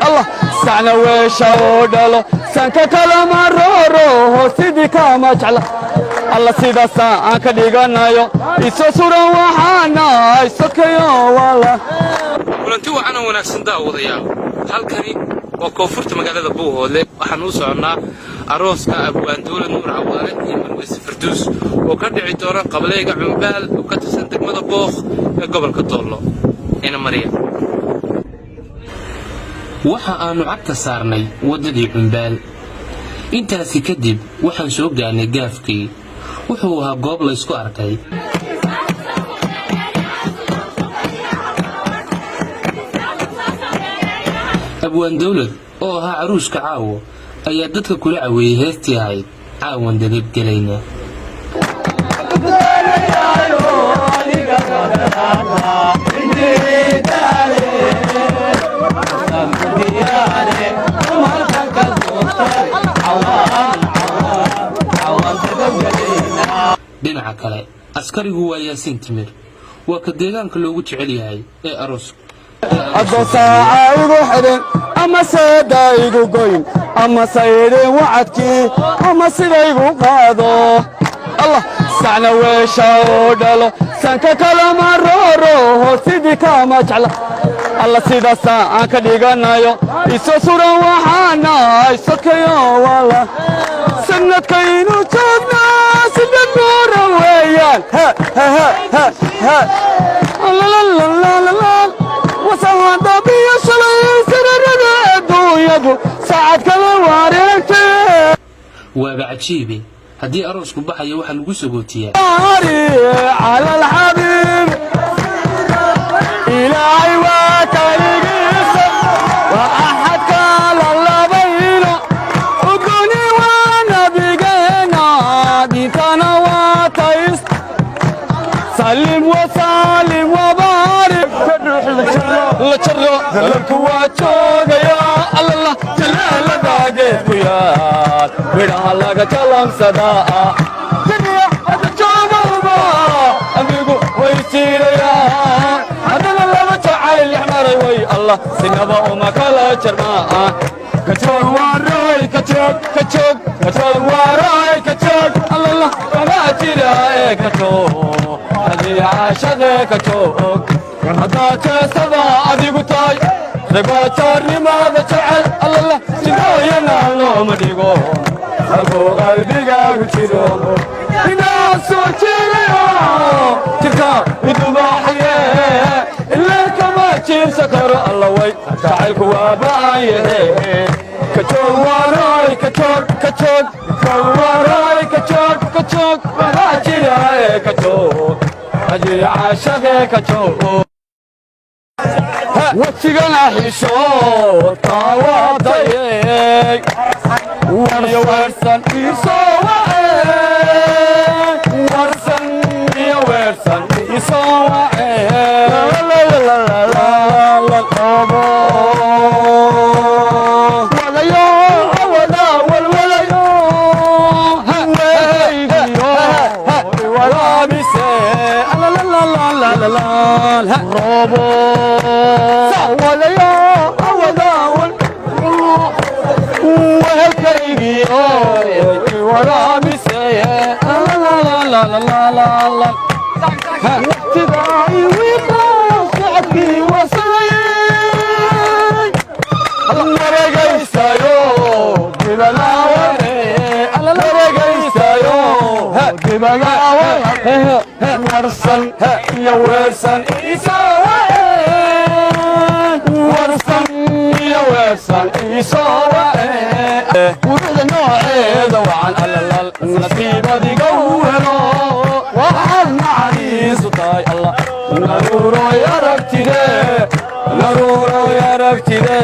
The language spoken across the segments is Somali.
Allah sacna weesha oo dhalo sanka kalama rooroho sidii kama jecla. Alla sidaasa aan ka dhiganayo iso suran waxaanahay sokayo wala. Kulanti wacan oo wanaagsan, daawadayaal. Halkani waa koonfurta magaalada Buuhoodle. Waxaan u soconnaa arooska Abwaan Dowlad Nuur Cawaale iyo Marweyse Farduus oo ka dhici doona qabaleyga Cumbaal oo ka tirsan degmada Bookh ee gobolka Doollo. Ina mariya. Waxa aannu cagta saarnay waddadii Cumbaal. Intaasi kadib waxaan soo gaarnay gaafkii. Wuxuu ahaa goob laysku arkay. Abwaan Dowlad oo ahaa caruuska caawo ayaa dadka kula caweeyey heestii ahayd "Caawan Dadab Gelayna". Dhinaca kale, askarigu waa Yaasiin Timir, waa ka deegaanka loogu jecel yahay ee aroosku. Addoon saaca igu xidhin ama seeda igu goyn ama saydhin wacadkii ama sidaygu qaado. Allah sacna weesha oo dhalo sanka kalama rooroho sidii kama jecla. Alla sidaasa aan ka dhiganayo iso suran waxaanahay sokayo wala. Sanadkaynu joognaa sida guura weeyaan. Wasaadabiyo shalay sirarada adduunyadu saacad kala wareegtay. Waaba cajiibe, haddii aroosku baxayo waxaa lagu sagootiyaa. على الحبيب إلهي وكالجيس وأحد كان لبينا ودوني ونبينا ديتنا وتيس سلم وسلم وبارك. La jaro dalalku waa joogayaa. Allala jalaalada geedku yaal midhaha laga jalamsadaa joogaba amigu way jiirayaan. Haddana laba jacayl maray way Allah sinaba uma kala jarmaan. Kajoog waaray, kajoog, kajoog, kajoog waaray, kajoog. Allala kama jira ee kajoog hadii caashaqee kajoog. Haddaad jeesada adigu tahay ragoojaarnimada jecel, allala jidooyana looma dhigo halkuu qalbigaagu jiro. Inaa soo jeedayo jirka idubaaxaye ilaa kama jiibsa karo. Alla way jacaylku waa ba'an yahe. Kajoog waaray, kajoog, kajoog, kajoog waaray, kajoog, kajoog waxaa jira ee kajoog haddii caashaqee kajoog. Wejigana xishood kaawatayey iyo weersan isoo wace, warsan iyo weersan isoo wace. Wadayo wada walwalayo weelkaygiyo walaabise robo wadayo wada wehelkaygiyo walaabise. Waqtigaa iwiqa socodkii wasanayay wareegaysayo wareegaysayo warsan iyo weersan warsan iyo weersan isoo quruxda nooceeda wacan. Alalal nasiibadiga u helo waxaad naxariisu tahay. Allah naruuroy aragtide, naruuroy aragtide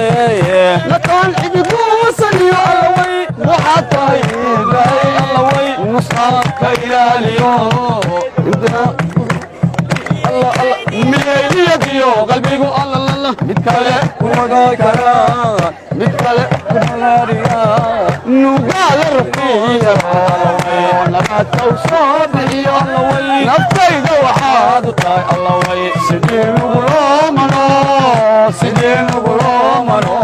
nataan cidiguusaniyo. Allaway waxaad tahay ilaahay. Allaway nusqaanka ilaaliyo miyayliyadiyo qalbigu allalala mid kale kumaga karaa, mid kale kumalaariya nugaala rafiya nabaadkaw soo bixiyo. Allaway naftayda waxaad u tahay. Allaway sidii nuguloo mano, sidii nuguloo mano.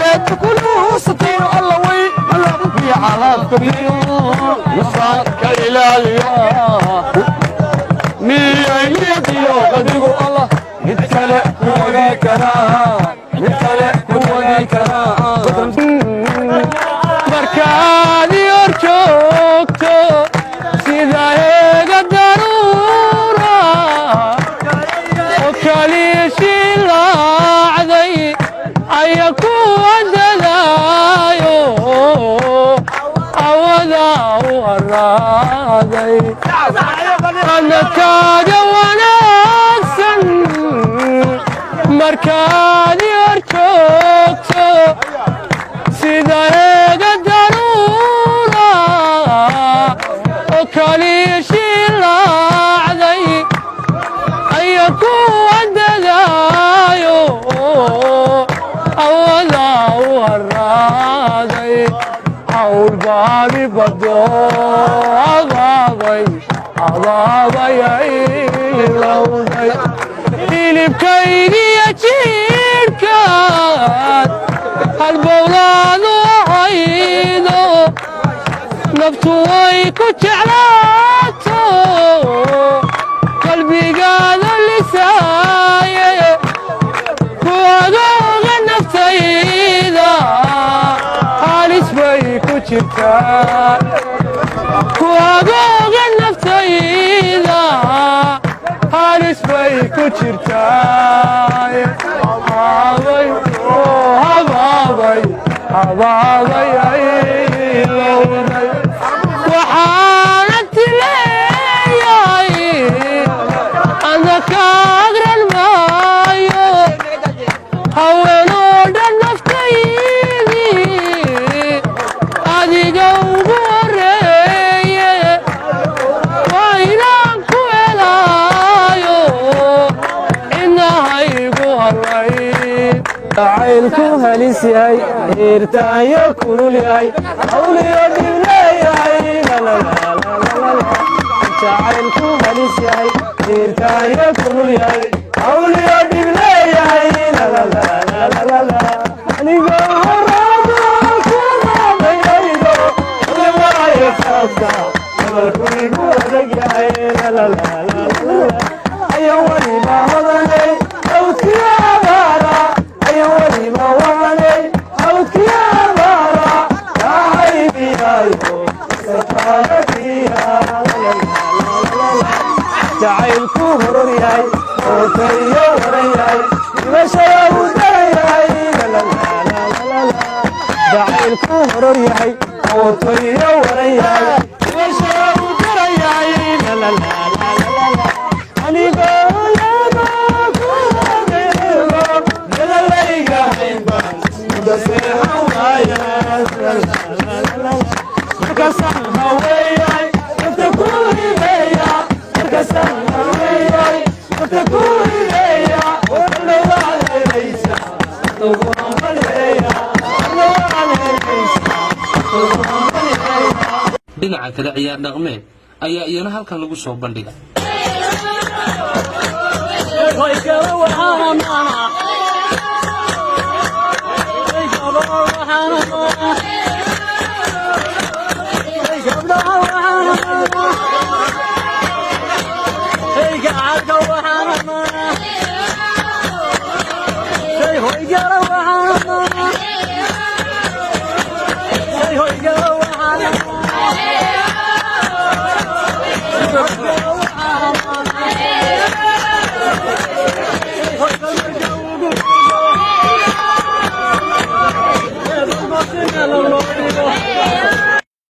Xareedda kuluusatiyo alla way miya calaabka miyo nusaanka ilaaliya miyay niyadiyo qalbigu Allah mid kale ku wadi karaa, mid kale ku wadi karaa. Markaad i hor joogto sida eega daruura oo kaliishilaacday aya ku wadadaayo awada u haraaday adnakaaga wanaagsan. Markaad i hor joogto sida eega daruura oo kaliishilaacday aya ku wadadaayo awada u haraaday hawl baadi bado abaabay abaabayay lowday hilibkaygiyo jidhkaad halbowlaadu ahaydo naftu way ku jeclaato qalbigaada lisaaye ku agooga naftayda halis bay ku jirtaa, ku agooga naftayda halis bay ku jirtaa. Habaabay oo habaabay habaabay ay lowday waxaana tileeyahay ana ka agran maayo haweenoo dhan naftaydii adiga ugu horeeye waa inaan ku helaayo cidnahaygu halay. Jacaylku halis yahay, hiirtaanyo kulul yahay, hawliyo dhib leeyahay. Jacaylku halis yahay, hiirtaanyo kulul yahay, hawliyo dhib leeyahay. Anigoo horaado ku raabayaydo waayo saasa gobolku igu adag yahay. Ayan weliba hodanay hawdkiya abaara, ayan weliba wadanay hawdkiya abaara kahaybiyaayo safaaradiya. Jacaylku horor yahay, ootayo waran yahay, dhimashada uu daran yahay. Jacaylku horor yahay, ootayo waran yahay, dhimashada uu daran yahay. Anigoo laba ku adeego madalayga haynbaan mudo seexan waaya. Markaasaan haweeyay nafta ku hibeeya, markaasaan haweeyay nafta ku hibeeya, warna waad helaysa ugu hambalyeeya, warna waad helaysa ugu hambalyeeya. Dhinaca kale, ciyaar dhaqmeed ayaa iyana halkan lagu soo bandhigay.